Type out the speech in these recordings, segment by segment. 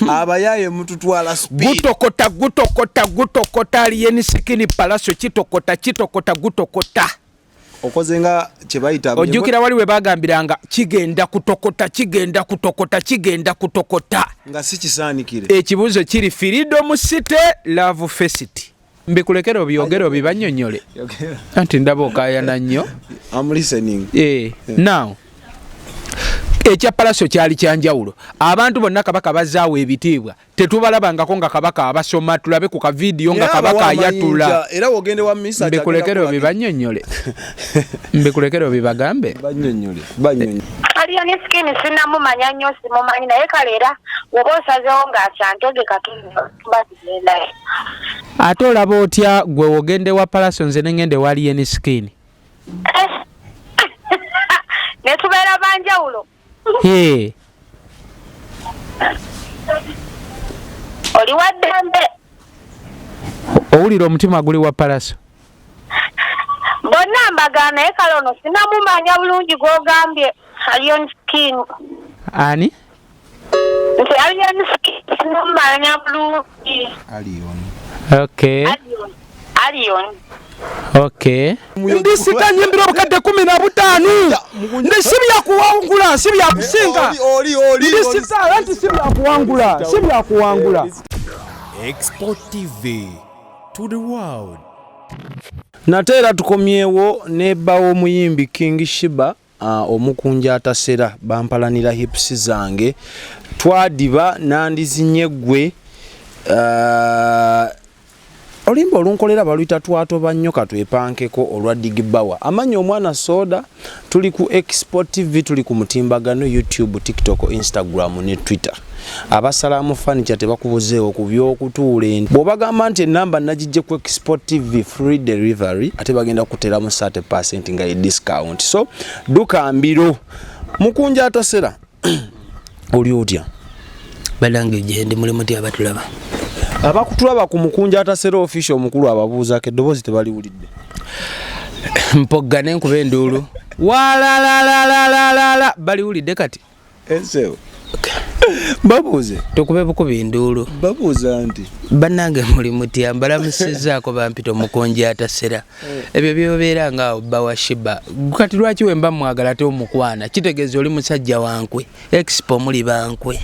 Abayaye mututwala speed. Gutokota, gutokota, gutokota. Alien Skin, Pallaso, kitokota, kitokota, gutokota. Okoze nga kyebayita. Ojjukira wali we bagambiranga kigenda kutokota, kigenda kutokota, kigenda kutokota. Nga si kisaanikire. Ekibuuzo kiri Freedom City, Love Fest. Mbikulekere obyogere obibanyonyole. Anti ndaba okaayana nnyo. I'm listening. Now, ekya Pallaso kyali kyanjawulo. Abantu bonna Kabaka bazaawo ebitiibwa. Tetubalabangako nga Kabaka abasoma, tulabe ku kavidiyo nga Naye Kabaka abawa ayatula. amayinja, era wogende wa misa Mbikulekere kyagenda obibanyonyole. Mbikulekere obibagambe. Banyonyole, banyonyole. Alien Skin sinamumanya nnyo, simumanyi, naye kale era bw'oba osazeewo ng'akyantegeka tuba tugendayo. Ate olaba otya gwe wogende wa Pallaso nze ne ngende wa Alien Skin? Ne tubeera banjawulo. Hey. Oli wa ddembe. Owulira omutima guli wa Pallaso? Bonna mbagala, naye kale ono sinamumanya bulungi gw'ogambye Alien Skin. Ani? Nti Alien Skin sinamumanya bulungi. Alien. Okay. Alien. Alien. Okay. Ndi sita nyimbira obukadde 15. Ndi si byakuwangula, si byakusinga. Oli, oli, Ndi oli. sita, anti si byakuwangula, si byakuwangula. Expo TV to the world. Nate era tukomyewo ne bba w'omuyimbi King Sheebah, omukunja atasera, bampalanira hips zange. Twadiba nandizinye ggwe. Olimba olunkolera baluyita twatoba nnyo katwepankeko olwa Digbawa. Amannya omwana soda, tuli ku Expo TV, tuli ku mutimbagano YouTube, TikTok, Instagram ne Twitter. Abasalamu furniture tebakubuzeewo ku by'okutuula enti. Bw'obagamba nti ennamba nagijje ku Expo TV free delivery, ate bagenda kuteramu 30% nga ye discount. So duka mbiro. Mukunja atasera. Oli otya? Balange gye ndi muli muti abatulaba. Abakutulaba ku Mukunja atasera official omukulu ababuuzaako eddoboozi tebaliwulidde. Mpogga ne nkuba enduulu. Walalalalala baliwulidde kati. Esewo. Babuuze. Tukube bukubi enduulu. Babuuza nti. Bannange muli mutya, mbalamusizzaako bampita omukunja atasera. Ebyo by'obeera nga awo bba wa Sheebah. Kati lwaki we mba mwagala ate omukwana? Kitegeeza oli musajja wankwe. Expo muli bankwe.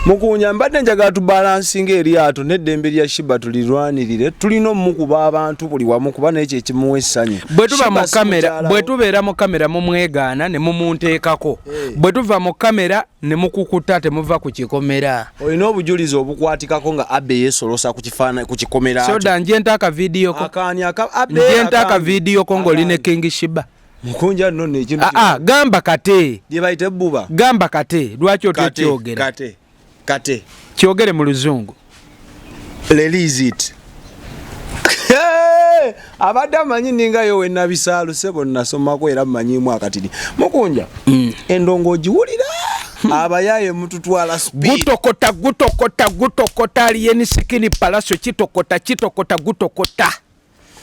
Mukunja mbadde njagala tubalansinga eryato n'eddembe lya Sheebah tulirwanirire. Tulina omukuba abantu buli wamu kuba n'ekyo ekimuwa essanyu. Bwe tuba mu Sheebah si kamera, mukyala bwe wo. tubeera mu kamera mumwegaana ne mumunteekako. Bwe tuva mu kamera ne mukukuta temuva ku kikomera. Olina obujulizi obukwatikako nga Abe yeesolosa ku kifaananyi, ku kikomera Soda, kyo. nje nta akavidiyo ko. Akaani aka Abe Nje nta akaani. akavidiyo ko ng'oli ne Akaani. King Sheebah. Mukunja nno nno ekintu Ah, ah, gamba kate. Lye bayita ebbuba. Gamba kate, lwaki Kate, otokyogera? kate, kate. Kyogere mu luzungu. Release it. Hey! Abadde amanyi ninga yo we nabisaalu sebo nasomako era mmanyiimu akatini. Mukunja, endongo ogiwulira? Abayaye mututwala speed. Gutokota, gutokota, gutokota, Alien Skin Pallaso, kitokota, kitokota, gutokota.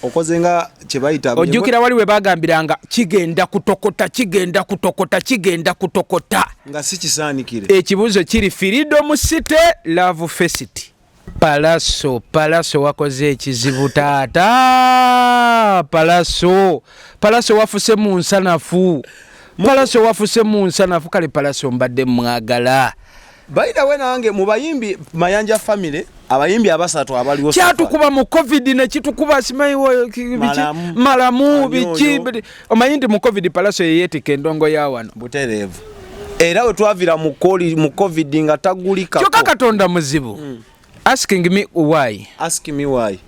Okoze nga kye bayita Ojjukira wali we bagambiranga kigenda kutokota, kigenda kutokota, kigenda kutokota. Nga si kisaanikire. Ekibuuzo kiri Freedom City, Love Fest. Pallaso, Pallaso wakoze ekizibu taata. Pallaso, Pallaso wafuse mu nsanafu. Pallaso wafuse mu nsanafu. Kale Pallaso mbadde mwagala. By the way, nange mu bayimbi Mayanja family, abayimbi abasatu abaliwo Kyatukuba mu COVID ne kitukuba simanyi biki? Malamu. Malamu, Ani biki? oyo? Omanyi nti mu COVID Pallaso ye yeetikka endongo ya wano. Butereevu. Era we twavira mu COVID nga tagulikako. Kyokka Katonda muzibu. Asking me why. Ask me why.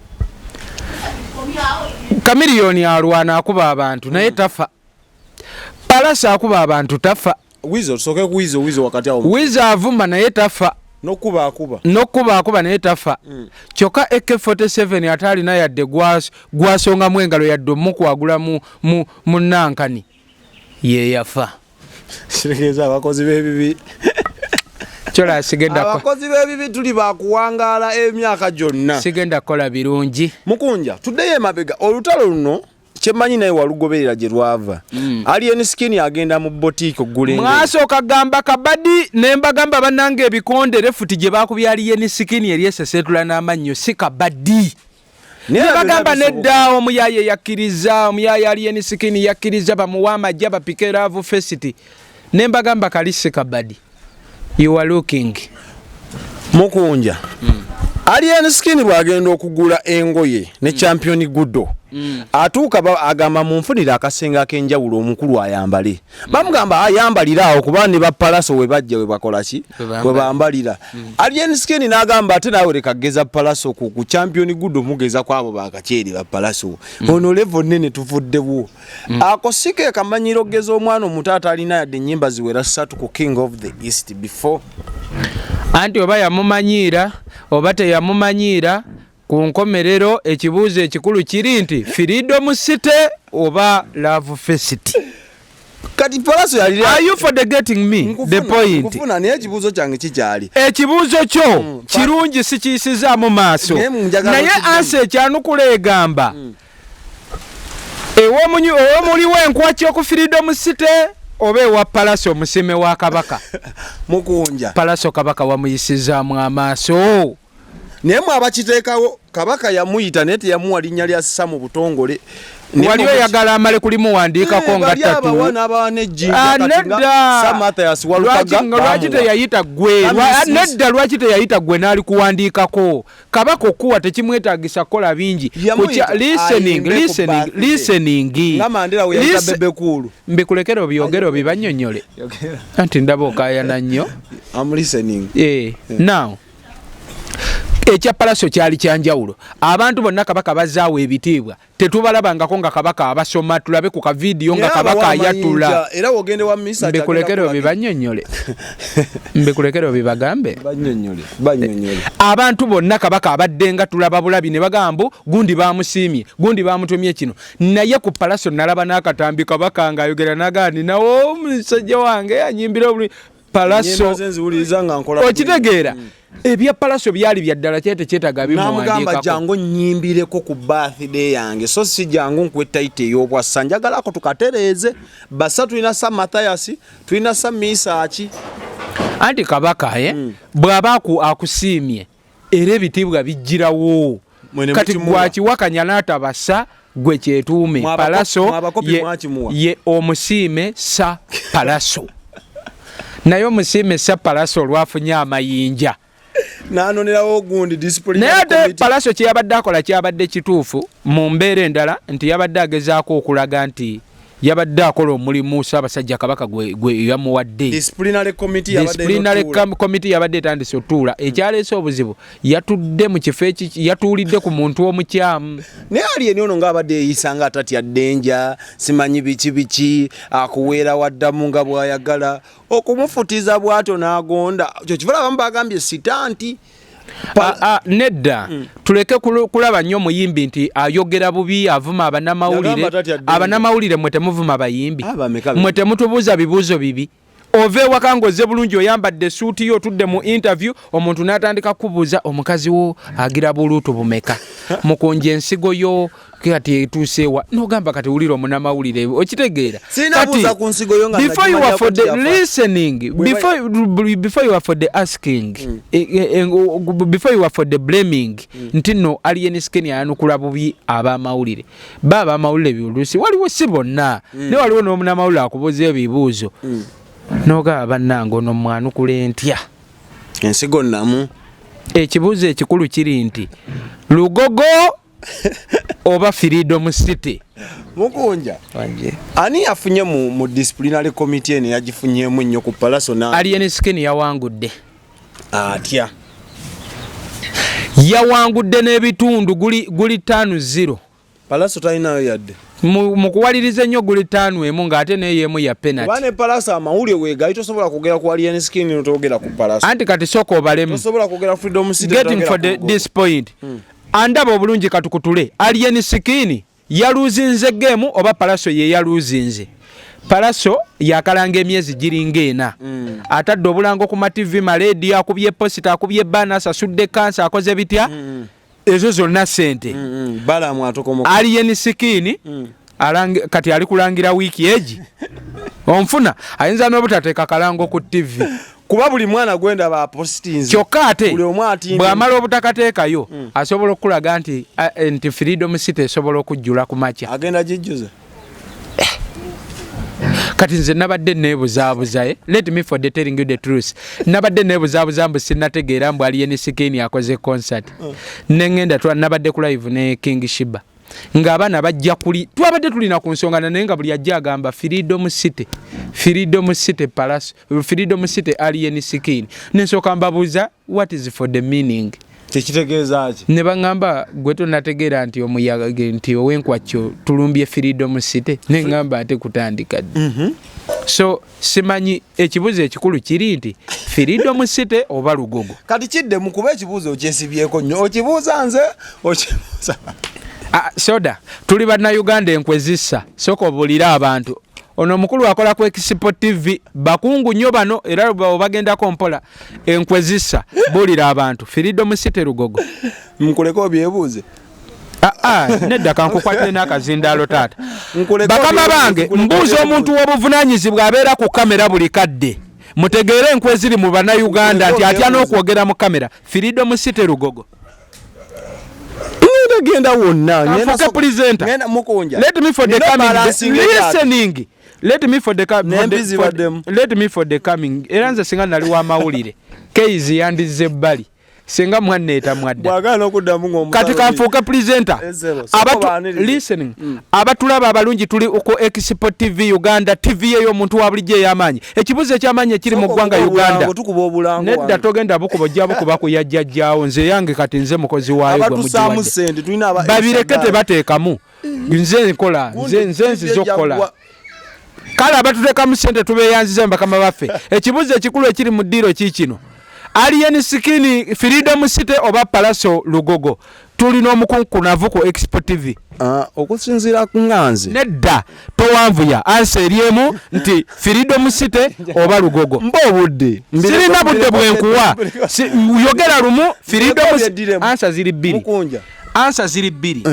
Chameleone alwana akuba abantu naye tafa. Pallaso akuba abantu tafa. Weasel, tusooke ku Weasel, Weasel wakati awo. Weasel avuma naye tafa. N'okuba akuba. N'okuba akuba naye tafa. Kyokka AK47 ate alina yadde gwasongamu engalo yadde omukwagula mu nankani. Ye yafa. Kitegeeza abakozi b'ebibi. Kyola sigenda Abakozi b'ebibi tuli bakuwangaala emyaka gyonna. Sigenda kukola birungi. Mukunja, tuddeyo emabega. Olutalo luno Kyemmanyi naye walugoberera gye lwava. Alien Skin agenda mu boutique okugula engoye. Mwasooka gamba kabadi ne mbagamba bannange ebikonde refuti gye bakubye Alien Skin eri eseseetula n'amannyo si kabadi. Naye Ne byonna bagamba bisoboka. nedda, omuyaye yakkiriza, omuyaye Alien Skin yakkiriza bamuwe amajja bapike love fest. Ne mbagamba kali si kabadi. You are looking. Mukunja. Alien Skin bw'agenda okugula engoye ne Champion Gudo. Atuuka agamba munfunire akasenge ak'enjawulo omukulu ayambale. Bamugamba ayambalira awo kuba ne ba Palaso we bajja we bakola ki? We bambalira. We bambalira. Alien Skin n'agamba ate naawe leka geza Palaso ku Champion Gudo mugeza kwabo bakakyeri ba Palaso. Ono level nnene tuvuddewo. Ako si ke kamanyiro ogeza omwana omuto atalina yadde ennyimba ziwera 3 ku King of the East before. Anti oba yamumanyiira oba teyamumanyiira, ku nkomerero ekibuuzo ekikulu kiri nti Freedom City oba Love Fest. Kati Palaso yali Are you for the getting me the point? Nkufuna, naye ekibuuzo kyange kikyali. Ekibuuzo kyo kirungi sikiyisizaamu maaso. Naye njagala Naye okiddamu. ansa ekyanukula egamba ew'omuli w'enkwaki oku Freedom City oba ewa Palaso omusiime wa Kabaka. Mukunja. Palaso Kabaka wamuyisizaamu amaaso. Naye mwe abakiteekawo Kabaka yamuyita naye teyamuwa linnya lya ssa mu butongole. Wali oyagala amale kulimuwandiikako nga Bali tatu. abawa n'abawa n'ejjinja kati nga Nedda. Sir Mathias Walukaga Lwaki bamuwa. teyayita ggwe? Nedda, lwaki teyayita ggwe n'alikuwandiikako? Kabaka okuwa tekimwetaagisa kukola bingi. Yamuyita ayimbe ku birthday. Nga Mandela we yayita Bebe Cool. Mbikulekere obyogere obibannyonnyole. Anti ndaba okaayana nnyo. I'm listening. Now, ekya Palaso kyali kya njawulo. Abantu bonna Kabaka bazaawo ebitiibwa. Tetubalabangako nga Kabaka abasoma, tulabe ku kavidiyo nga Naye Kabaka abawa ayatula. amayinja, era wogende wa misa Mbikulekere kyagenda obibannyonnyole. Mbikulekere obibagambe. Bannyonnyole, bannyonnyole. Abantu bonna Kabaka abadde nga tulaba bulabi ne bagamba gundi bamusiimye, gundi bamutumye kino. Naye ku Palaso nalaba n'akatambi Kabaka ng'ayogera n'agamba nti nawo omusajja wange anyimbira obulungi. Palaso Ennyimba ze nziwuliriza nga nkola okitegeera. Ebya Palaso byali bya ddala kyete tekyetaaga N'amugamba bimuwandiikako. jangu nnyimbireko ku birthday yange, so si jangu nkuwe tayita ey'obwassa, njagalako tukatereeze. Bassa tulina Sir Mathias, tulina Sir Misaaki. Anti Kabaka, bw'aba akusiimye era ebitiibwa bijjirawo. Mwene Kati mukimuwa. gwakiwakanya n'atabasa gwe kyetuume. Palaso Mwabakopi mwakimuwa. ye omusiime Sir Palaso. Naye omusiime Sir Palaso olwafunye amayinja. N'anonerawo gundi disciplinary Naye ate committee. Palaso kye yabadde akola kyabadde kituufu mu mbeera endala nti yabadde agezaako okulaga nti yabadde akola omulimu Ssaabasajja Kabaka gwe yamuwadde. Disciplinary committee yabadde Disciplinary enotuula. committee yabadde etandise otuula. Ekyaleese obuzibu yatudde mu kifo eki, yatuulidde ku muntu omukyamu. Naye Alien ono ng'abadde yeeyisa nga atatya ddenja, simanyi biki biki, akuweera waddamu nga bw'ayagala, okumufutiza bw'atyo n'agonda. Kyo kiva abamu bagambye sitanti. Nedda. Tuleke kulaba nnyo omuyimbi nti ayogera bubi, avuma abannamawulire. Yagamba tatya ddenja. Abannamawulire mmwe temuvuma bayimbi. Bameka be- Mmwe temutubuuza bibuuzo bibi. Ova ewaka ng'ozze bulungi oyambadde essuuti yo otudde mu interview, omuntu n'atandika kubuuza omukazi wo agira buluutu bumeka. Mukunja ensigo yo kati etuuse wa? N'ogamba kati wulira omunnamawulire, okitegeera. Sirina Kati, buuza ku nsigo yo nga before you are for the nagimanyako nti yafa. listening, Bwe ba- before you are for the asking, before you are for the blaming, nti nno Alien Skin ayanukula bubi abamawulire. Ba abamawulire byoluusi waliwo si bonna, naye waliwo n'omunnamawulire akubuuza ebibuuzo. N'ogamba bannange ono mwanukula entya? Ensigo nnamu. Ekibuuzo ekikulu kiri nti Lugogo oba Freedom City? Mukunja. Ani yafunye mu disciplinary committee eno yagifunyeemu nnyo ku Palaso na Alien Skin yawangudde. Atya? Yawangudde n'ebitundu guli 5-0. Palaso talinayo yadde. Mu kuwaliriza ennyo guli 5-1 ng'ate n'eyo emu ya penalty. Kuba ne Palaso amawulire weegali tosobola kwogera ku Alien Skin n'otoogera ku Palaso. Anti kati sooka obalemu. Tosobola kwogera Freedom City Getting n'otoogera for ku Lugogo. this point. Andaba obulungi katukutule. Alien Skin yaluuzinze game oba Palaso ye yaluuzinze? Palaso yakalanga emyezi giringa ena. Atadde obulango ku ma TV, ma radio, akubye posita, akubye banner, asasudde kansa, akoze bitya? Ezo zonna ssente. Balamu atokomoka. Alien Skin Kati ali kulangira wiiki egi onfuna ayinza n'obutateeka kalango ku TV kuba buli mwana gwenda ba postinze. Kyokka ate bw'amala obutakateekayo asobola okulaga nti nti Freedom City esobola okujjula ku makya. Agenda gijjuza. Kati nze nabadde neebuzaabuza, let me for the telling you the truth, nabadde neebuzaabuza mbu sinnategeera mbu Alien Skin akoze concert. Nengenda nabadde ku live ne King Shiba ng'abaana bajja kuli twabadde tulina ku nsonga, naye nga buli ajja agamba Freedom City, Freedom City Palace, Freedom City Alien Skin. Nensooka mbabuuza, what is for the meaning? Tekitegeeza ki? Ne baŋŋamba, gwe tonategeera nti omuyaga nti ow'enkwakyo tulumbye Freedom City? Ne ŋŋamba ate kutandika ddi? So simanyi, ekibuuzo ekikulu kiri nti Freedom City oba Lugogo? Kati kidde mu kuba ekibuuzo okyesibyeko nnyo, okibuuza nze, okibuuza. Ah, soda tuli bannayuganda, enkwe zissa. Sooka obuulire abantu, ono omukulu akola ku Expo TV, bakungu nnyo bano era bagendako mpola, enkwe zissa. Buulira abantu, Freedom City, Lugogo? Nkuleke obyebuuze. Ah, ah, nedda, kankukwatire n'akazindaalo taata. Bakama bange, mbuuza omuntu w'obuvunaanyizibwa abeera ku kamera buli kadde, mutegeere enkwe ziri mu bannayuganda nti atya n'okwogera mu kamera. Freedom City, Lugogo? Ngenda genda wonna. Nfuuke presenter. Let me for the coming listening, let me for the let me for the coming. Era nze singa nali wa mawulire, keizi yandizze ebbali singa mwanneeta mwadda. Kati kanfuuke presenter. Listening, abatulaba abalungi, tuli ku Expo TV Uganda, TV ey'omuntu wa bulijjo ey'amaanyi. Ekibuuzo ekyamaanyi ekiri mu ggwanga Uganda. Nedda, togenda bukuba, ojja bukuba kuyajjajjaawo. Nze yange kati nze mukozi waayo gwe mugiwadde, babireke tebateekamu, nze nkola, nze nziza okukola. Kale abatuteekamu sente tubeeyanziza, bakama baffe. Ekibuuzo ekikulu ekiri mu ddiiro kiikino: Alien Skin Freedom City oba Palaso Lugogo? Tulina omukunkunavu ku Expo TV. Okusinziira ku nganze Nedda, towanvuya, answer eri emu nti Freedom City oba Lugogo. Mba obudde. Sirina budde bwenkuwa, yogera lumu, Freedom. Answer ziri bbiri, answer ziri bbiri: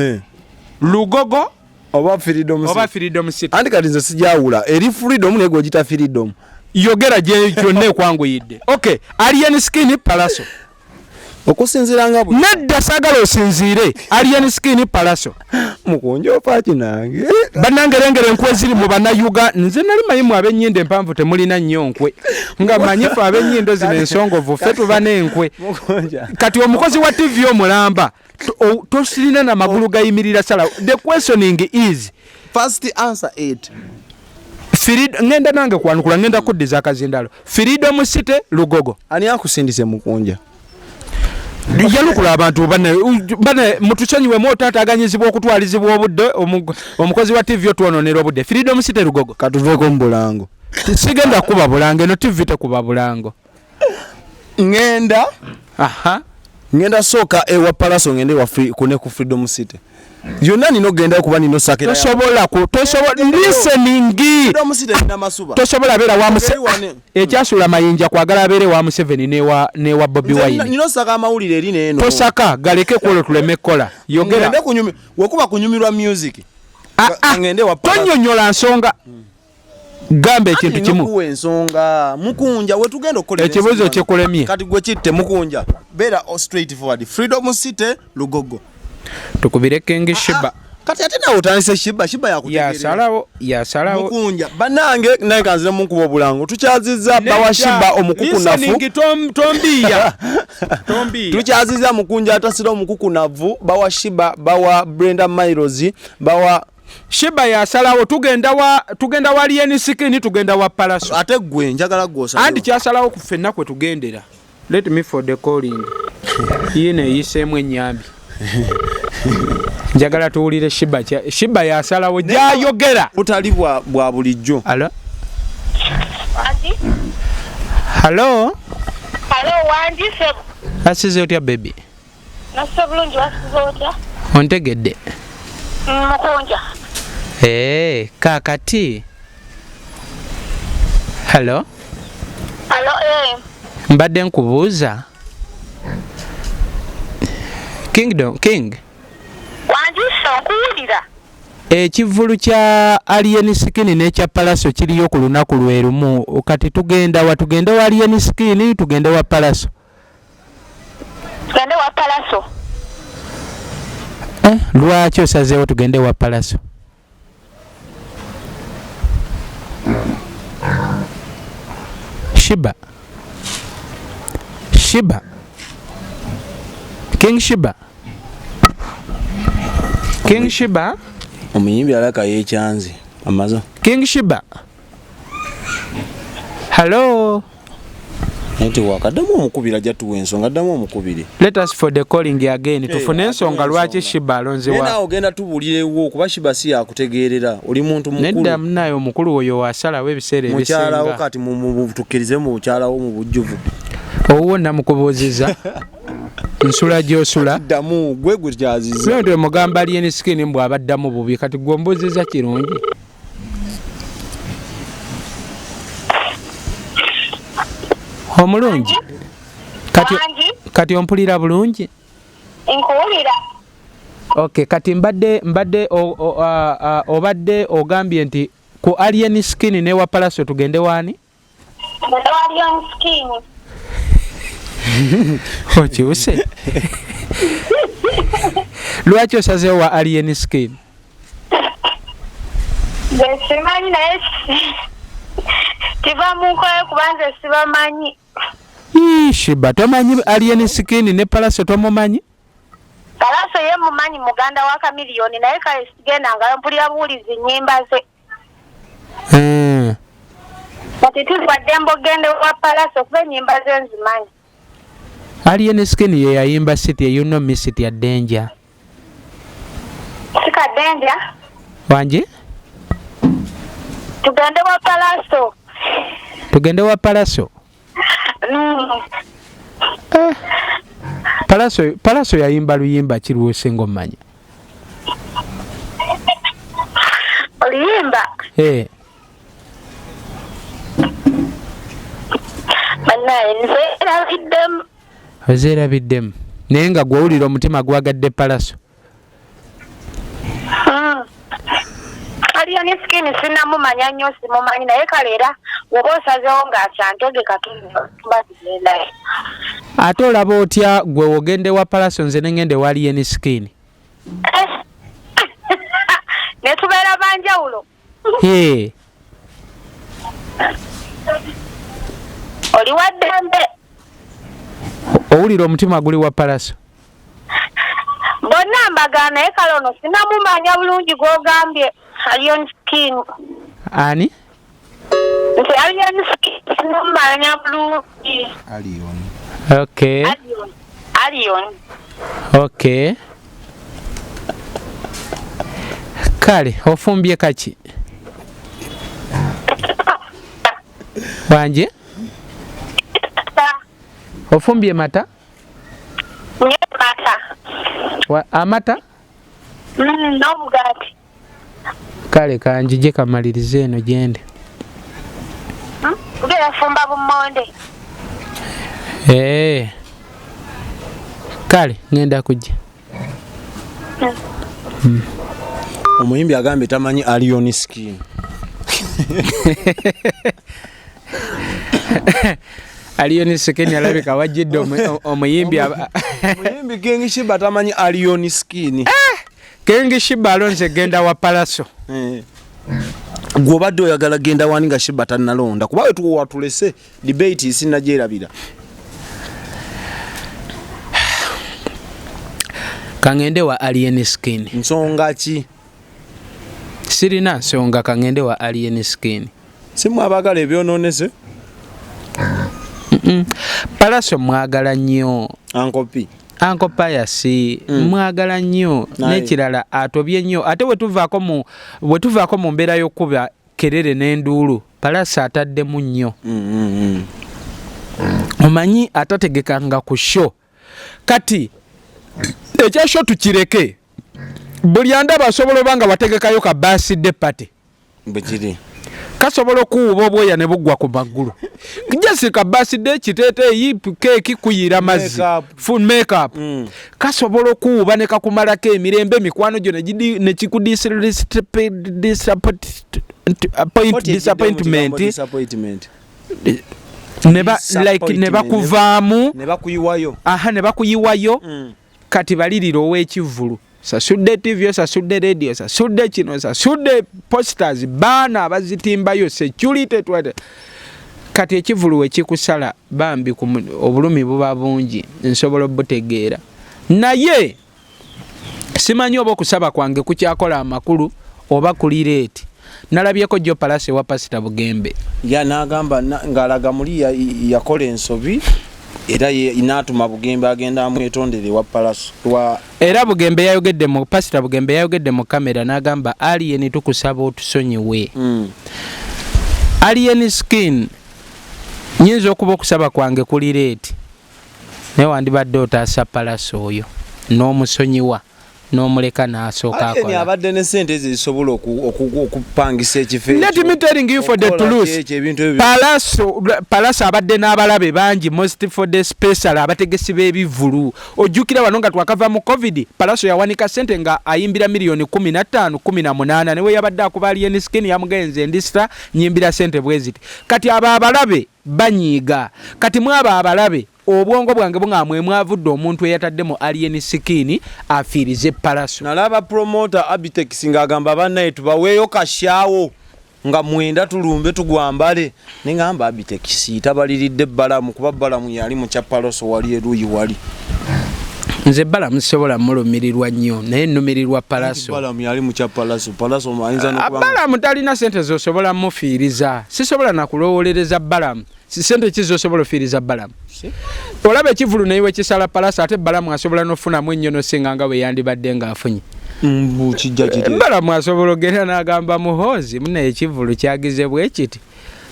Lugogo oba Freedom. Oba Freedom City. Anti kati nze sijawula, eri Freedom naye gwegita Freedom. Yogera gyonna ekwanguyidde. Okay, Alien Skin, Palaso? Okusinziira nga Nedda, saagala osinziire. Alien Skin, Palaso? Mukunja, ofaaki nange? Bannange, lengera enkwe ziri mu bannayuga. Nze nali manyi mu ab'ennyindo empanvu temulina nnyo nkwe, nga manyi fe ab'ennyindo zino ensongovu ffe tuba n'enkwe. Kati omukozi wa TV omulamba tosirina na magulu gayimirira sala. The questioning is First answer it. Ngenda nange kwanukula, ngenda kuddiza akazindalo. Freedom City, Lugogo? Ani akusindise, mukunja? Yalukula abantu bane, mutusonyiwemu otaataganyizibwa okutwalizibwa obudde. Omukozi wa TV otwononera obudde. Freedom City, Lugogo? Katuveeko mu bulango. Sigenda kuba bulango, eno TV tekuba bulango. Ngenda Aha. Ngenda sooka ewa Palaso, ngende ewa kune ku Freedom City yonna nina okugenda kuba nina osakira. Tosobola ku tosobola listening. Freedom City nina masuba. Tosobola beera wa Eri wane. Ekyasuula Mayinja kwagala abeere wa Museveni newa Bobi Nze Wine. Nina osaka amawulire eri neeno. Tosaka, galeke kwolwo tuleme kukola. Yogera. Ngende wekuba kunyumirwa music. Ah, ah, Ngende wa Palaso. Tonyonyola nsonga, gamba ekintu kimu. Kuwa ensonga, mukunja, wetugenda okukolera Ekibuuzo ensonga. kikulemye. Kati gwe kitte, mukunja, beera straight forward: Freedom City, Lugogo? Tukubire King Shiba. Kati ate nawe otandise Shiba. Shiba yakutegeerera. Yasalawo, yasalawo. Mukunja bannange, naye kanzire munkuba obulango. Tukyazizza bawa Shiba omukukunafu. Listening, tombiya, tombiya. Tukyaziza mukunja atasira omukukunavu, bawa Shiba, bawa Brenda Miles, bawa Shiba yasalawo. Tugenda wa Alien Skin, tugenda wa Palaso? Ate gwe njagala gwe osalewo. Anti kyasalawo ku ffenna kwe tugendera. Let me for the calling yino eyiseemu enyambi. Njagala tuwulire Shiba. Shiba yasalawo gyayogera. Butali bwa bulijjo. Alo? Wangi? Halo? Halo, wangi sebo. Asize otya, baby? Nasize bulungi, wasize otya? Ontegedde? Mukunja. Ee, kaakati halo. Halo, eh. Mbadde nkubuuza, Kingdom King. Wangi so, nkuwulira. Ekivvulu kya Alien Skin n'ekya Pallaso kiriyo ku lunaku lwe lumu. Kati tugenda wa? Tugende wa Alien Skin, tugende wa Pallaso? Tugende wa Pallaso. Lwaki osazeewo tugende wa Pallaso? Shiba. Shiba. King Shiba. King Shiba. Omuyimbi alaka yekyanze amazo. King Shiba. Hello. Nti wakaddamu omukubira ajja tuwa ensonga, addamu omukubire. Let us for the calling again. Tufune ensonga lwaki Shiba alonze wa. Nawe ogenda tubulirewo kuba Shiba si yakutegeerera, oli muntu mukulu. Nedda munaye omukulu oyo wasalawo ebiseera ebisinga. Mukyalawo kati tukkirize mu bukyalawo mu bujjuvu. Owuwo namukubuuziza. Nsula gy'osula. Ddamu gwe gwe kyaziza. Nti mugamba Alien Skin mbu abaddamu bubi kati gwe ombuuziza kirungi. Omulungi. Kati ompulira bulungi? Nkuwulira. Okay, kati mbadde obadde ogambye nti ku Alien Skin ne wa Pallaso tugende waani? Alien Skin. Okyuse. Lwaki osazeewo wa Alien Skin? Nze simanyi naye kiva mu nkola kuba nze sibamanyi. Shiba tomanyi Alien Skin ne Pallaso tomumanyi? Pallaso ye mumanyi muganda wa Chameleone naye kale sigenda nga mpulira buwulizi nnyimba ze. Kati tuli ddembe ogende wa Pallaso kuba ennyimba ze nzimanyi. Alien Skin ye yayimba City, you know me City ya Danger. Sika Danger? Wanje? Tugende wa Pallaso. Tugende wa Pallaso? Pallaso yayimba luyimba ki lw'osinga omumanya? Oluyimba? Bannaye nze erabiddemu. Ozeerabiddemu. Naye nga gw'owulira omutima gwagadde Pallaso. Alien Skin sinnamumanya nnyo simumanyi naye kale era bw'oba osazeewo ng'akyantegeka tuba tugendayo. Ate olaba otya gwe ogende wa Pallaso nze ne ngende wa Alien Skin? Ne tubeera ba njawulo. Oli wa ddembe. Owulira omutima guli wa Pallaso? Bonna mbagaana naye kale ono sinnamumanya bulungi gw'ogambye Alien Skin. Ani? Nti Alien Skin sinnamumanya bulungi. Alien. Okay. Alien. Okay. Kale ofumbye kaki? Wanje? Ofumbye mata? Mata. Amata? N'omugaati. Kale kanjije kamalirize eno gyendi. Ugenda fumba bummonde. Kale ngenda kujja. Omuyimbi agambye tamanyi Alien Skin. Alien Skin alabika wajjidde omuyimbi omuyimbi King Shiba tamanyi Alien Skin. King Shiba alonze genda wa Pallaso. Gwe obadde oyagala genda wani nga Shiba tannalonda kuba we tuwatulese debate sinnagyerabira. Kangende wa Alien Skin. Nsonga ki? Sirina nsonga, kangende wa Alien Skin. Simu abaagala ebyonoonese? Pallaso mwagala nnyo. Uncle P. Uncle Pius mwagala nnyo. N'ekirala atobye nnyo. Ate bwe tuvaako mu mbeera y'okuba kerere n'enduulu, Pallaso ataddemu nnyo. Omanyi atategekanga ku show. Kati ekya show tukireke. Buli andaba asobola oba nga wategekayo ka birthday party. Bwe kiri. Kasobola okuwuuba obwoya ne buggwa ku magulu. Jessica birthday, kiteeteeyi, keeki, kuyiira mazzi, full makeup. Kasobola okuwuuba ne kakumalako emirembe, emikwano gyo ne kikudisappointment like ne bakuvaamu, ne bakuyiwayo. Aha, ne bakuyiwayo. Kati balirira ow'ekivvulu, sasudde TV, osasudde radio, sasudde kino, sasudde posters, baana abazitimbayo, security twate. Kati ekivvulu we kikusala bambi, obulumi buba bungi, nsobola obutegeera, naye simanyi oba okusaba kwange kukyakola amakulu oba kuli late. Nalabyeko jjo Pallaso wa Pasita Bugembe. Ya, n'agamba ng'alaga muli yakola ensobi, era n'atuma Bugembe agenda amwetondere ewa Pallaso wa. Era Bugembe yayogedde mu, Pasita Bugembe yayogedde mu kamera n'agamba, "Alien, tukusaba otusonyiwe." Alien Skin, nyinza okuba okusaba kwange kuli late, naye wandibadde otaasa Pallaso oyo n'omusonyiwa n'omuleka n'asooka Alien akola. Abadde ne sente ezo ezisobola okupangisa ekifo. Let me telling you for the truth. Ebintu ebyo. Pallaso abadde n'abalabe bangi, most for the special abategesi b'ebivvulu. Ojjukira wano nga twakava mu COVID, Pallaso yawanika sente nga ayimbira miliyoni 15, 18, newe yabadde akuba Alien Skin yamugenze ndisita nyimbira sente bwe ziti. Kati abo abalabe banyiiga. Kati mwabo abalabe, obwongo bwange buŋŋamwe mwavudde omuntu eyatadde mu Alien Skin afiirize Pallaso. Nalaba promoter Abitex ng'agamba, "Bannaye, tubaweeyo kashaawo nga mwenda tulumbe tugwambale." Neŋŋamba Abitex tabaliridde Balamu, kuba Balamu yali mu kya Pallaso wali eruuyi wali. Nze Balamu sisobola mulumirirwa nnyo, naye nnumirirwa Pallaso. Balamu yali mu kya Pallaso. Pallaso ayinza n'okuba Balamu talina sente zosobola mufiiriza. Sisobola nakulowolereza Balamu. Si sente ki zosobola ofiiriza Balamu? Olaba ekivulu naye wekisala Pallaso, ate Balamu asobola n'ofunamu ennyo nosinga nga bwe yandibadde ng'afunye. Mbu kijja kite. Balamu asobola ogenda n'agamba Muhoozi, "Munaye, ekivulu kyagize bwe kiti,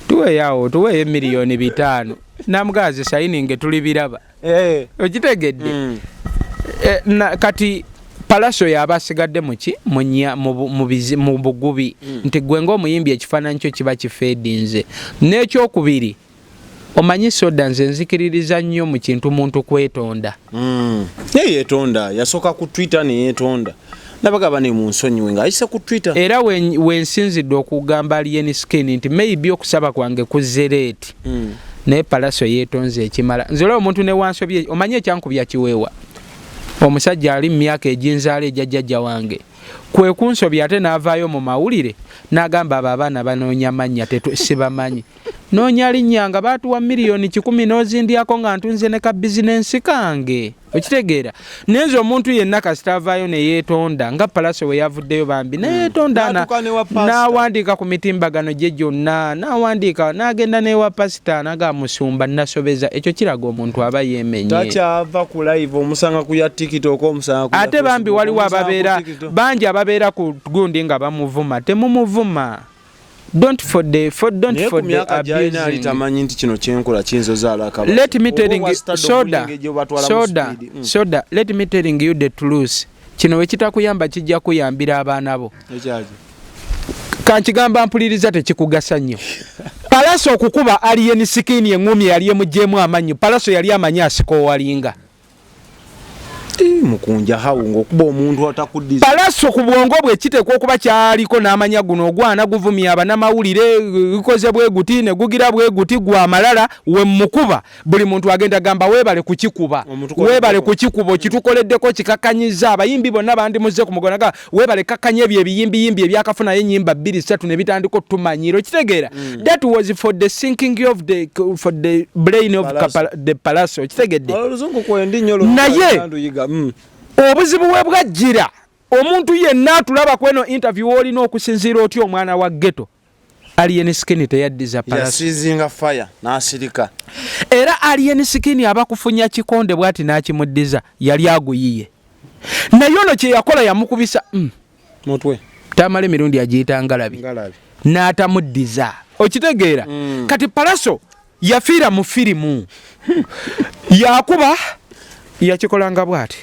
tuweeyo awo, tuweeyo 5 miliyoni." Namugaa zisayininge, tuli biraba. Okitegedde? Kati Pallaso yaba asigadde muki mu bugubi nti gwe ng'omuyimbi ekifaananyi kyo kiba kifeedinze. N'ekyokubiri, omanyi soda, nze nzikiririza nnyo mu kintu muntu kwetonda. Naye yeetonda, yasooka ku Twitter neyeetonda, nabagaba ne munsonyiwe ng'ayise ku Twitter. Era wensinzidde okugamba Alien Skin nti maybe okusaba kwange kuzze late, naye Pallaso yeetonze ekimala. Nze olaba omuntu newansobye, omanyi ekyankubya kiweewa, omusajja ali mu myaka eginzaala egya jjajja wange, kwe kunsobya ate n'avaayo mu mawulire n'agamba, "Abo abaana banoonya mannya, sibamanyi." Noonya linnya nga baatuwa 100 miliyoni n'ozindyako nga ntunze ne ka bizinensi kange, okitegeera? Naye nze omuntu yenna kasita avaayo ne yeetonda nga Pallaso we yavuddeyo bambi neyeetonda N'atuuka ne wa pastor. N'awandiika ku mitimbagano gye gyonna, n'awandiika n'agenda n'ewa pasita naga, "Musumba, nasobeza." Ekyo kiraga omuntu aba yeemenye. Takyava ku live, omusanga ku ya TikTok, omusanga ku ya Ate bambi Facebook, waliwo omusanga ku ababeera TikTok. bangi ababeera ku gundi nga bamuvuma. Temumuvuma, don't for the for don't Naye ku for the myaka gyalina ali abusing. tamanyi nti kino kyenkola kiyinza ozaala akabaka. Let me Oba telling obwa you, stardom soda, bulinga egyo batwala mu soda, speed. Soda, let me telling you the truth. Kino wekitakuyamba kijja kuyambira abaana bo. Ekyaki? Kankigamba mpuliriza, tekikugasa nnyo. Pallaso okukuba Alien Skin eŋŋumi yali emugyemu amannyo, Pallaso yali amanyi asika owalinga. Ii, mukunja hawu ng'okuba omuntu atakuddiza. Pallaso ku bwongo bwe kiteekwa okuba kyaliko n'amanya guno ogwana guvumya abanamawulire, gukoze bwe guti ne gugira bwe guti gwa malala, we mukuba buli muntu agenda gamba, "Weebale kukikuba." Omutukoleddeko. "Weebale kukikuba, okitukoleddeko, kikakanyiza abayimbi bonna bandimuze ku mugono ga weebale kakkanya ebyo ebiyimbiyimbi ebyakafunayo ennyimba bbiri ssatu ne bitandika otumanyira." Okitegeera? That was for the sinking of the for the brain of Pallaso. The Pallaso, okitegedde? Oluzungu kwendi nnyo. Naye- Nduyiga. Obuzibu we bwajjira, omuntu yenna atulaba ku eno interview, olina okusinziira otya omwana wa ghetto, Alien Skin teyaddiza Pallaso. Yasiizinga fire n'asirika. Era Alien Skin aba kufunya kikonde bw'ati n'akimuddiza, yali aguyiye, naye ono kye yakola yamukubisa Mutwe. Tamala emirundi agiyita ngalabi. Ngalabi. N'atamuddiza, okitegeera? Kati Pallaso yafiira mu firimu, yakuba yakikolanga bw'ati.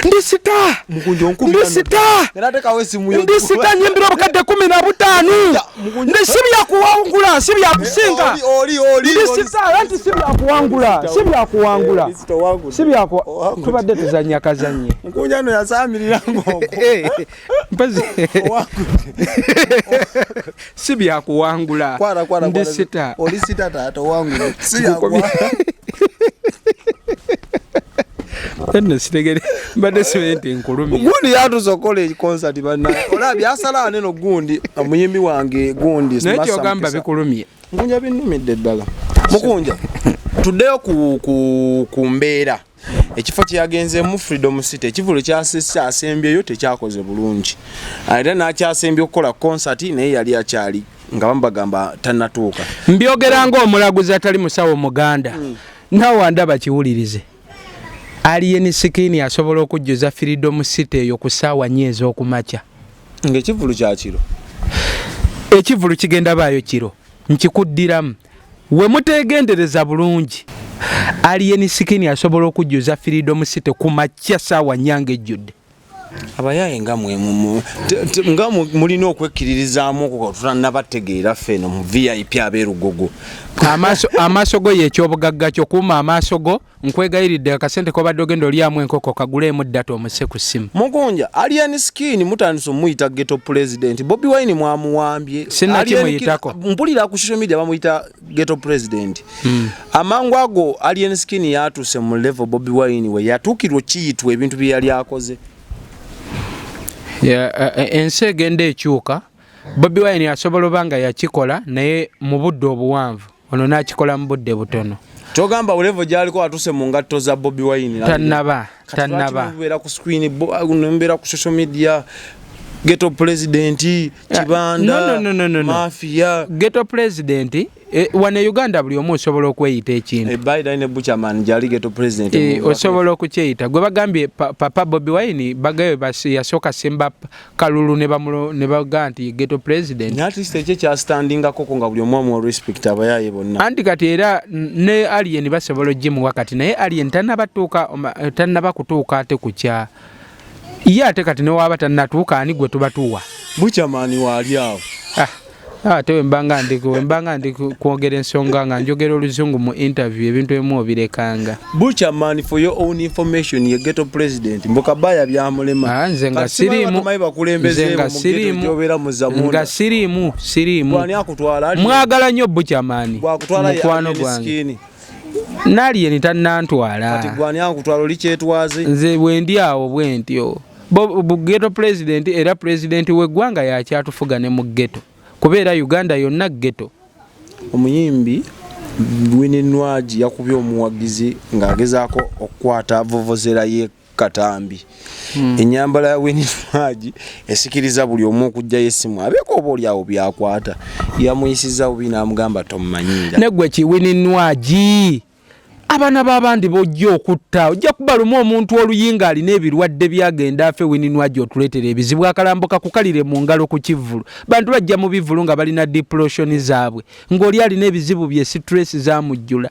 Ndi star. Ndi star. Ndi star, nyimbira obukadde 15. Ndi si byakuwangula, si byakusinga. Ndi star, anti si byakuwangula, si byakuwangula. Si byaku tubadde tuzannya kazannye. Mukunja no yasaamirira ng'okwo. Mpozi si byakuwangula. Kwara, kwara, Ndi kwara. star. Oli star taata, owangula. Si byakuwangula. Nno sitegere, mbadde simanyi nti nkulumya. Gundi yatuuse okukola concert bannaye. Olaba byasala neno gundi omuyimbi wange gundi. Naye Massa kyogamba Mukisa. bikulumye. Mukunja binnumidde ddala. Mukunja tuddeyo ku mbeera. Ekifo kye yagenzeemu Freedom City, ekivvulu kyasembyeyo tekyakoze bulungi. Era n'akyasembye okukola concert naye yali akyali nga bamubagamba tannatuuka. Mbyogera ng'omulaguzi atali musawo Muganda. Naawe wandaba kiwulirize. Alien Skin asobola okujjuza Freedom City eyo ku ssaawa 4 ez'okumakya. Ng'ekivvulu kya kiro. Ekivvulu kigenda baayo kiro. Nkikuddiramu. We muteegendereza bulungi. Alien Skin asobola okujjuza Freedom City ku makya ssaawa 4 ng'ejjudde. Abayaaye nga mwe nga mulina okwekkiririzaamu okwo tutannabategeera ffe eno mu VIP ab'erugogo. Amaaso go ye ekyobugagga kyo, kuuma amaaso go, nkwegayiridde akasente k'obadde ogenda olyamu enkoko kaguleemu data omuse ku ssimu. Mukunja, Alien Skin mutandise omuyita ghetto president. Bobi Wine mwamuwambye. Sinnakimuyitako. Alien Skin, mpulira ku social media bamuyita ghetto president. Amangu ago Alien Skin yatuuse mu level Bobi Wine we yatuukirwa okiyitwa ebintu bye yali akoze. Ensi egenda ekyuka. Bobi Wine asobola oba nga yakikola naye mu budde obuwanvu, ono n'akikola mu budde butono. Kyogamba level gy'aliko atuuse mu ngatto za Bobi Wine. Tannaba, Kati lwaki tannaba. mubeera ku screen, mubeera ku social media, ghetto president, Kibanda, No, no, no, no, no, no. mafia. Ghetto president, wano e Uganda buli omu osobola okweyita ekintu. Biden ne Buchaman gyali ghetto president. Osobola okukyeyita. Gwe bagambye Papa Bobi Wine, bagayo yasooka semba kalulu ne bagamba nti ghetto president. Naye at least ekyo kyastandingako ko nga buli omu amuwa respect abayaaye bonna. Anti kati era ne Alien basobola ogimuwa kati, naye Alien tannaba kutuuka ate ku kya ye, ate kati ne waaba tannatuuka ani gwe tuba tuwa? Buchaman waali awo. Ate wembanga ndi kwogera ensonga nga njogera oluzungu mu interview, ebintu ebimu obirekanga. Buchaman, for your own information, ye ghetto president. Mbokabaya byamulema. Nze nga Kati simanyi siriimu. batumanyi bakulembeze Nze nga mu ghetto siriimu. gy'obeera mu Zamunda. Nga siriimu, siriimu. Gwani akutwala? Ali- Mwagala nnyo Buchaman. Gwakutwala ye Mukwano Alien gwange. Skin. N'Alien tannantwala. Kati gwani akutwala oli kyetwaze? Nze bwe ndi awo bwe ntyo. Ghetto president, era president w'eggwanga yakyatufuga ne mu ghetto. Kubeera Uganda yonna ghetto. Omuyimbi Winnie Nwagi yakubye omuwagizi ng'agezaako okukwata vuvuzera ye Katambi. Ennyambala ya Winnie Nwagi esikiriza buli omu okuggyayo essimu abeeko oba oli awo by'akwata. Yamuyisizza bubi n'amugamba tomumanyiira. Ne gwe ki Winnie Nwagi? Abaana b'abandi b'ojja okutta, ojja kuba lumu omuntu oluyinga alina ebirwadde byagenda afe. Winnie Nwagi otuleetera ebizibu, akalambo kakukalire mu ngalo ku kivvulu. Bantu bajja mu bivvulu nga balina depression zaabwe, ng'oli alina ebizibu bye, stress zamujjula.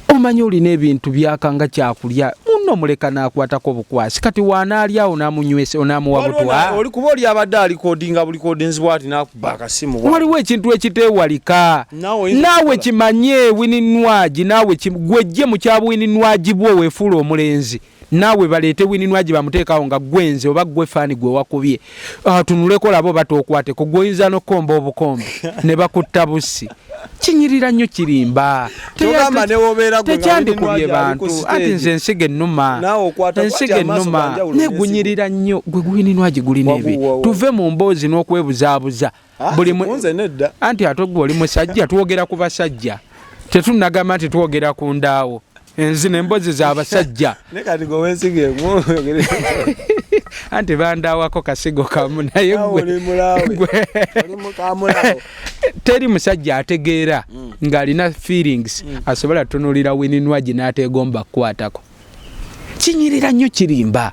Omanyi olina ebintu byakanga kyakulya, munno muleka n'akwatako bukwasi. Kati waanaalya awo n'amunywesa, onaamuwa Waliwo butwa. oli kuba oli abadde alikodinga bulikodinzi bw'ati n'akuba akasimu bw'ati. Waliwo ekintu ekiteewalika. Naawe oyinza Naawe okukola. kimanye Winnie Nwagi, naawe gwejje mu kya Winnie Nwagi bwo weefuula omulenzi. Naawe baleete Winnie Nwagi bamuteekawo nga gwenze oba gwe faani gwe wakubye. Tunuleko labo batookwateko, gwe oyinza n'okukomba obukombe ne bakutta bussi. Kinyirira nnyo kirimba. Kyogamba ne w'obeera gwe nga Tekyandikubye Winnie Nwagi ali ku bantu. stage. Anti nze ensigo ennuma. Naawe okwata Ensigo kwati amaaso ennuma. ga njawulo Ne n'ensigo. gunyirira nnyo. Gwe Winnie Nwagi gulina Wagu, ebi. wawu. Tuve mu mboozi n'okwebuzaabuza. Buli Nze nedda. Anti ate gwe oli musajja, twogera ku basajja. Tetunnagamba nti twogera ku ndaawo. Enzino emboozi z'abasajja. Ne kati gwe weesiga emu, oyogere. Anti bandaawako kasigo kamu, naye Naawe oli mulaawe. gwe Oli mukamulaawo. Teri musajja ategeera ng'alina feelings asobola tunuulira Winnie Nwagi n'ateegomba kukwatako. Kinyirira nnyo kirimba.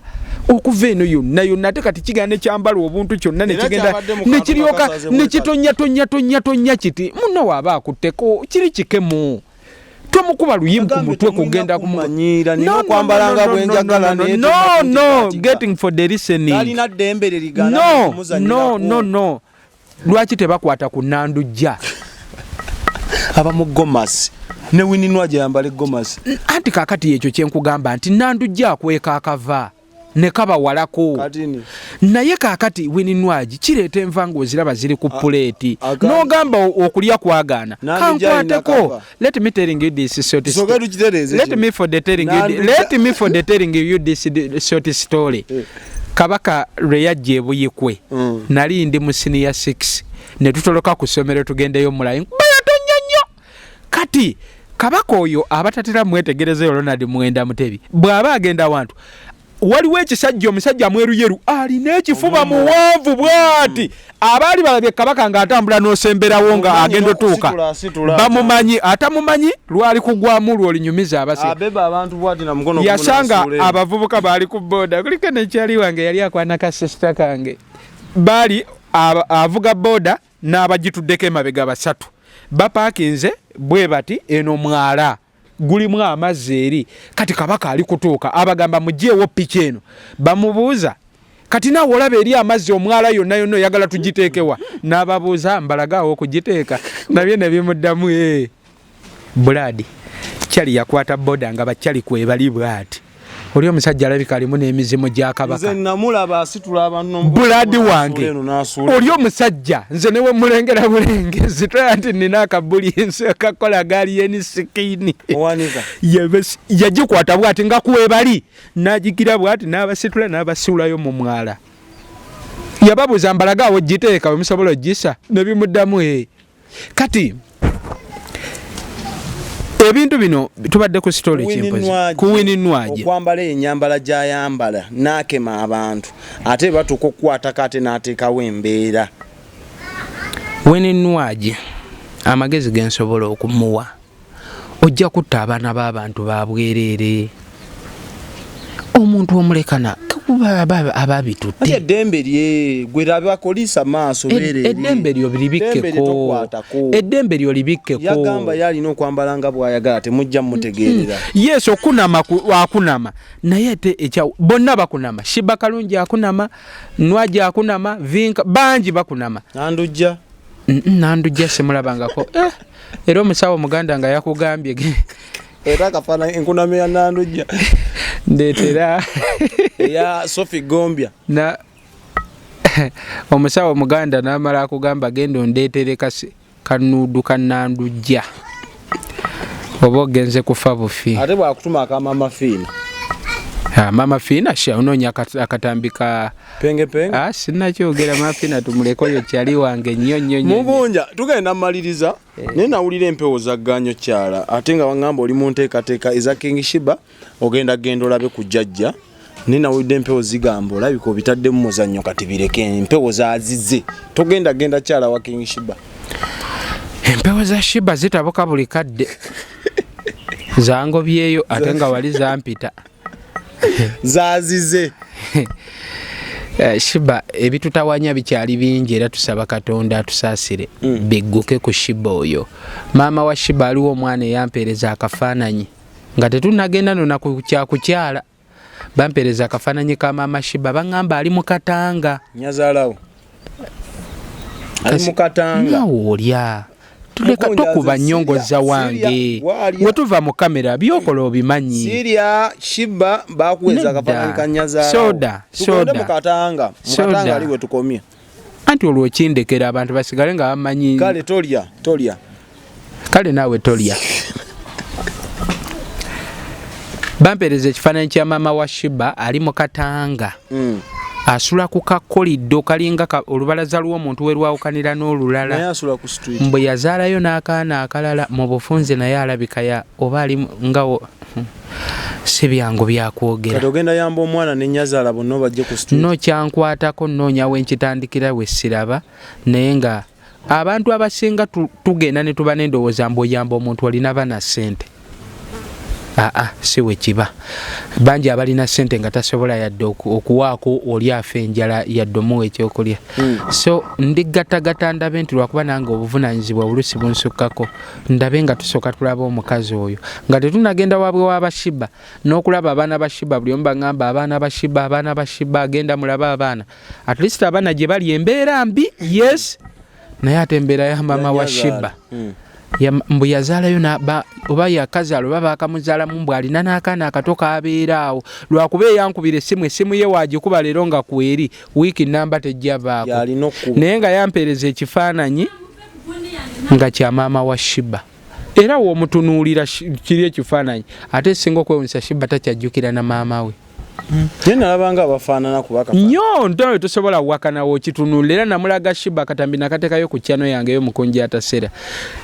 Okuva eno yonna yonna, ate kati kigenda ne kyambala obuntu kyonna ne Era kigenda kyabadde mu ne kantu kiryoka kakasaze ne bwe kitonnya tonnya tonnya tonnya kiti. Munno waaba akutteko kiri kikemu. Tomukuba luyimu ku mutwe kugenda kumanyiira nina okwambala nga bwe njagala. No, no, getting for the listening. Talina ddembe lirigana. No, no, no, no. Lwaki tebakwata ku Nandujja? Aba mu gomasi ne Winnie Nwagi ayambala egomasi. Anti kakati ekyo kyenkugamba nti Nandujja akweka akava ne kabawalako. Naye kakati Winnie Nwagi kireeta enva ng'oziraba ziri ku puleeti n'ogamba okulya kwagaana. Kankwateko. Let me telling you this short story. Let me for the telling you, let me for the telling you this short story. Kabaka lwe yajja e Buyikwe, nali ndi mu senior 6, ne tutoloka ku ssomero tugendeyo mulayi bayatonya nnyo. Kati kabaka oyo abatatera mwetegerezeyo Ronald Mwenda Mutebi bw'aba agenda wantu waliwo ekisajja, omusajja mweruyeru alina ekifuba muwanvu bw'ati. Abaali balabye kabaka ng'atambula n'osemberawo nga agenda otuuka bamumanyi, atamumanyi lwali kugwamu lw'olinyumiza abase. Yasanga abavubuka baali ku boda, kuliko nekyali wange yali akwana ka sisita kange, baali avuga boda n'abagituddeko emabega basatu bapaakinze bwe bati eno mwala gulimu amazzi eri. Kati kabaka ali kutuuka abagamba mugyewo piki eno, bamubuuza kati naawe olaba eri amazzi omwala yonna yonna oyagala tugiteekewa? N'ababuuza mbalagaawo okugiteeka, nabyo ne bimuddamu Buladi kyali yakwata boda nga bakyali kwebali bwati. Oli omusajja alabika alimu n'emizimu gya kabaka. Nze namulaba asitula abantu. Buladi wange oli omusajja nze newe mulengera bulengezi toya nti nina akabuli ensi akakola gaali enisikini yagikwata bwati nga kwebali n'agigira bwati n'abasitula n'abasuulayo mu mwala. Yababuuza mbalaga awo giteeka we musobola ogisa, ne bimuddamu. Kati ebintu bino tubadde ku story kimpozi ku Winnie Nwagi okwambala ennyambala gy'ayambala n'akema abantu ate batuuka okukwatako ate n'ateekawo embeera. Winnie Nwagi amagezi ge nsobola okumuwa, ojja kutta abaana b'abantu babwereere. Omuntu omulekana ababitutte eddembe lye gwe abakolisa maaso beere eddembe lyo libikkeko, eddembe lyo libikkeko. Yagamba yalina okwambala nga bw'ayagala temujja mutegeerera. Yes, okunama akunama naye ate ekya bonna bakunama. Shiba Kalungi akunama, Nwagi akunama, Vinka bangi bakunama. Nandujja Nandujja simulabangako. Era omusawo Muganda nga yakugambye era akafaananyi enkunama ya Nandujja ndeetera eya Sophie Gombya na omusawo Muganda n'amala akugamba genda ondeetere kanuudu ka Nandujja oba ogenze kufa bufi. Ate bwakutuma aka Mama Fiina. Mama Fiina sha onoonya akatambi ka penge penge. Sinakyogera Mama Fiina tumuleke oyo kyali wange nnyo nnyo nnyo. Mugunja tugenda mmaliriza naye nawulira empewo zagganyo kyala ate nga waŋŋamba oli mu nteekateeka eza King Shiba ogenda genda olabe ku jjajja naye nawulidde empewo zigamba olabika obitaddemu muzannyo kati bireke empewo zaazize togenda genda kyala wa King Shiba. Empewo za Shiba zitabuka buli kadde zangobyeyo ate nga wali zampita zazize. Shiba ebitutawanya bikyali bingi era tusaba Katonda atusaasire bigguke ku Shiba oyo. Maama wa Shiba aliwo omwana eyampeereza akafaananyi nga tetunnagenda nona kyakukyala, bampeereza akafaananyi ka maama Shiba baŋŋamba ali mu Katanga. Nyazaalawo ali mu Katanga. Naawe olya tuleka tokuba nnyongoza wange wetuva mu kamera byokola obimanyi. Sirya Shiba bakuweza akafaananyi ka nyazaalawo. Soda soda mu Katanga, mu Katanga ali we tukomye. Anti olwo okindekera abantu basigale nga bamanyi. Kale tolya tolya. Kale naawe tolya. Bampeereza ekifaananyi kya maama wa Shiba ali mu Katanga. Asula ku kakoliddo kalinga olubalaza lw'omuntu we lwawukanira n'olulala. Mbwe yazaalayo n'akaana akalala mu bufunze naye alabika ya oba ali nga si byangu byakwogera. Kati ogenda yamba omwana ne nnyazaala bonna obajje ku street. No kyankwatako nnoonya we nkitandikira we siraba naye nga abantu abasinga tugenda ne tuba n'endowooza mbu oyamba omuntu olina bana ssente. Aa, si we kiba. Bangi abalina sente nga tasobola yadde okuwaako oli afa enjala yadde omuwa ekyokulya. So ndigatagata ndabe nti lwakuba nange obuvunanyizibwa oluusi bunsukkako, ndabe nga tusooka tulaba omukazi oyo nga tetunagenda waabwe w'abashiba n'okulaba abaana ba Shiba. Buli omu baŋŋamba abaana ba Shiba, abaana ba Shiba, agenda mulabe abaana. At least abaana gye bali embeera mbi, yes, naye ate embeera ya maama wa Shiba mbu yazaalayo oba yakazaala oba baakamuzaalamu, mbu alina n'akaana akato kabeera awo. Lwakuba eyankubira essimu, essimu ye waagikuba leero nga kweri wiiki namba tejja vaako, naye nga yampeereza ekifaananyi nga kya maama wa Shiba, era w'omutunuulira kiri ekifaananyi. Ate esinga okwewunyisa, Shiba takyajjukira na maama we. Naye nalabanga abafaanana kuba nnyo ntono, tosobola wakanawo okitunuulira. Era namulaga Shiba akatambi nakateekayo ku channel yange ey'omukunji atasera.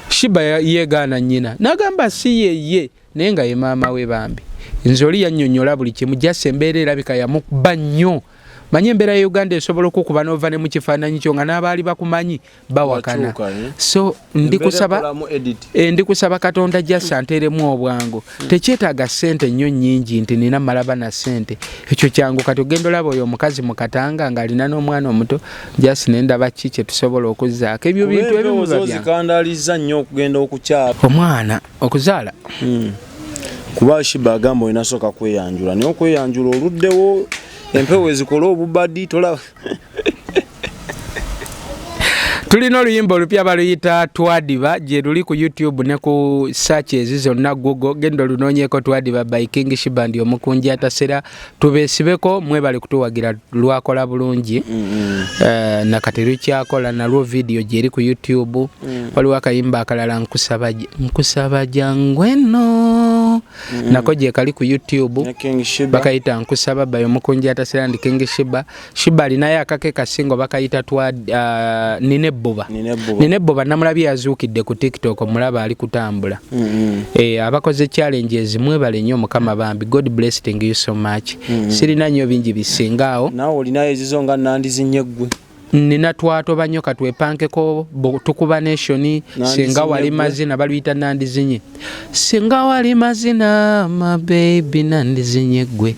Shiba yeegaana nnyina n'agamba si yeye, naye nga ye maama we. Bambi nze oli yannyonnyola buli kimu, jasa embeera erabika yamukuba nnyo. Manyi embeera ya Uganda esobola okukuba n'ova ne mu kifaananyi kyo nga n'abaali bakumanyi bawakana. Wakyuka, eh? So ndikusaba ndikusaba Katonda jasa nteeremu obwangu. Tekyetaaga ssente nnyo nnyingi nti nina malaba na ssente, ekyo kyangu. Kati ogenda olaba oyo omukazi mu Katanga ng'alina n'omwana omuto, jasi nendaba ki kye tusobola okuzzaako ebyo bintu ebimu biba byangu. Zikandaliza nnyo okugenda okukyala. Omwana okuzaala. Kuba Shiba agamba olina sooka kweyanjula, naye okweyanjula oluddewo empewo ezikola obubadi tolaba. Tulina oluyimba olupya baluyita Twadiba, gye luli ku YouTube ne ku searches zonna, Google, genda olunoonyeeko, Twadiba by King Shiba ndi omukunji atasera. Tubeesibeko, mwebale kutuwagira, lwakola bulungi. Nakati lukyakola nalwo, video gyeri ku YouTube. Waliwo akayimba akalala nkusaba, nkusaba jangu eno, nako gye kali ku YouTube. Ne King Shiba. Bakayita Nkusaba by omukunji atasera ndi King Shiba. Shiba alinayo akake kasingo bakayita twa Nina Ebbuba. Nina Ebbuba. Nina Ebbuba namulabye yazuukidde ku TikTok, mulaba ali kutambula. Abakoze challenges mwebale nnyo, Mukama bambi, God blessing you so much. Sirina nnyo bingi bisinga awo. Naawe olinayo ezizo nga nandizinye ggwe. Nina Twatoba nnyo, katwepankeko, tukuba nation. Nandizinye Singa wali gwe. mazina baluyita Nandizinye. Singa wali mazina ma baby, nandizinye gwe.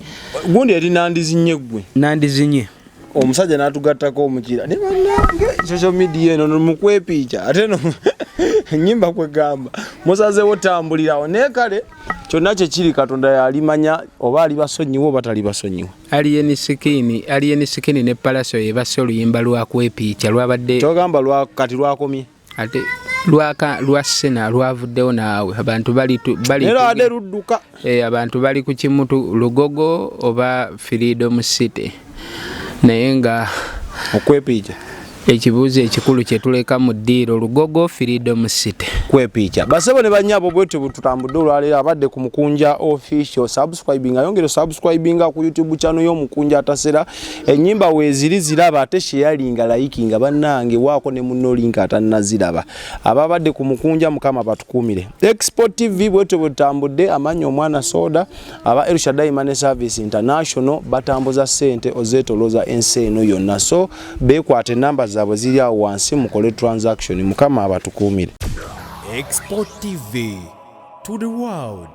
Gundi eri nandizinye ggwe. Nandizinye. Omusajja n'atugattako omukira ne bannange social media eno mukwepiica, ate no enyimba kwegamba musazeewo tambulirawo, naye kale kyonna kyekiri Katonda yalimanya oba alibasonyiwa oba talibasonyiwa. Alien Skin, Alien Skin ne Palaso yebassa oluyimba lwa kwepiica lwabadde. Kyogamba kati lwakomye. Ate lwaka lwa sena lwavuddewo naawe, abantu bali bali naye lwabadde ludduka. Abantu bali ku kimutu Lugogo oba Freedom City, naye nga okwepiica. Ekibuuzo ekikulu kye tuleka mu ddiiro, Lugogo, Freedom City. Kwepiica. Basebo ne banyabo, bwetyo bwe tutambudde olwaleero. Abadde ku Mukunja Official, subscribing, ayongere subscribinga ku YouTube channel y'Omukunja Atasera. Ennyimba weeziri ziraba, ate sharinga, likinga, bannange, waako ne munno link atannaziraba. Ababadde ku Mukunja, Mukama batukuumire. Expo TV, bwetyo bwe tutambudde. Amannya omwana soda, aba Elshadai Money Service International batambuza ssente ozeetolooza ensi eno yonna, so beekwata, enamba zaabwe ziri awo wansi, mukole transaction. Mukama abatukuumire. Expo TV to the world.